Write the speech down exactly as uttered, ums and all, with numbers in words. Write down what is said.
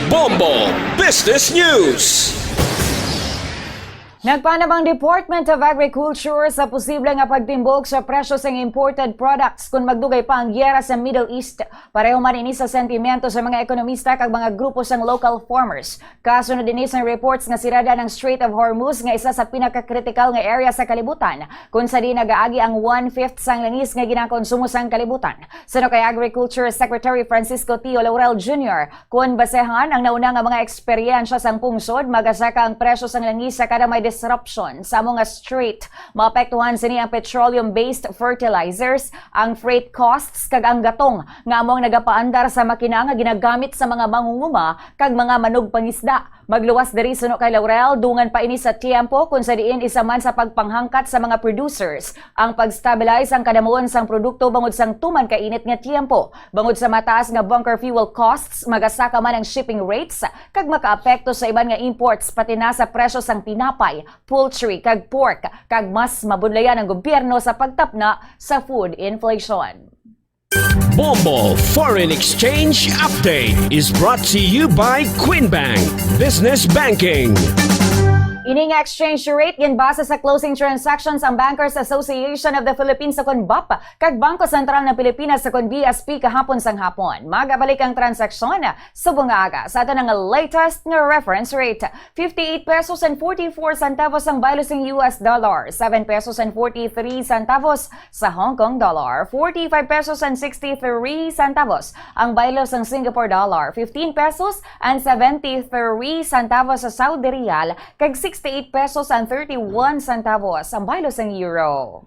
Bombo Business News. Nagpanam ang Department of Agriculture sa posible nga pagtimbog sa presyo sang imported products kon magdugay pa ang giyera sa Middle East. Pareho man ini sa sentimento sa mga ekonomista kag mga grupo sang local farmers. Kasunod ini sang reports nga sirada ang Strait of Hormuz nga isa sa pinakakritikal nga area sa kalibutan, kung sa diin nagaagi ang one-fifth sang langis nga ginakonsumo sang kalibutan. Suno kay Agriculture Secretary Francisco Tio Laurel Junior, kon basehan ang nauna nga mga eksperyensya sang pungsod, magasaka ang presyo sang langis sa kada may disruption sa amo nga strait. Maapektuhan sini ang petroleum-based fertilizers, ang freight costs, kag ang gatong nga amo ang nagapaandar sa makina nga ginagamit sa mga mangunguma kag mga manugpangisda. Magluwas diri, suno kay Laurel, dungan pa ini sa tiyempo kung sa diin isa man sa pagpanghangkat sa mga producers ang pag-stabilize ang kadamuon sang produkto bangod sang tuman ka init nga tiyempo. Bangod sa mataas nga bunker fuel costs, magasaka man ang shipping rates kag makaapekto sa iban nga imports, pati na sa presyo sang tinapay, poultry, kag pork, kag mas mabudlayan ang gobyerno sa pagtapna sa food inflation. Bombo Foreign Exchange Update is brought to you by Queen Bank Business Banking. Ini nga exchange rate ginbase sa closing transactions ang Bankers Association of the Philippines, sa kon BAP, kag Bangko Sentral ng Pilipinas, sa kon B S P, kahapon sang hapon. Magabalik ang transaksyon subong nga aga. Sa aton ang latest nga reference rate, fifty-eight pesos and forty-four centavos ang baylo sang U S dollar, seven pesos and forty-three centavos sa Hong Kong dollar, forty-five pesos and sixty-three centavos ang baylo sang Singapore dollar, fifteen pesos and seventy-three centavos sa Saudi riyal, kag sixty-eight pesos and thirty-one centavos ang baylo sang euro.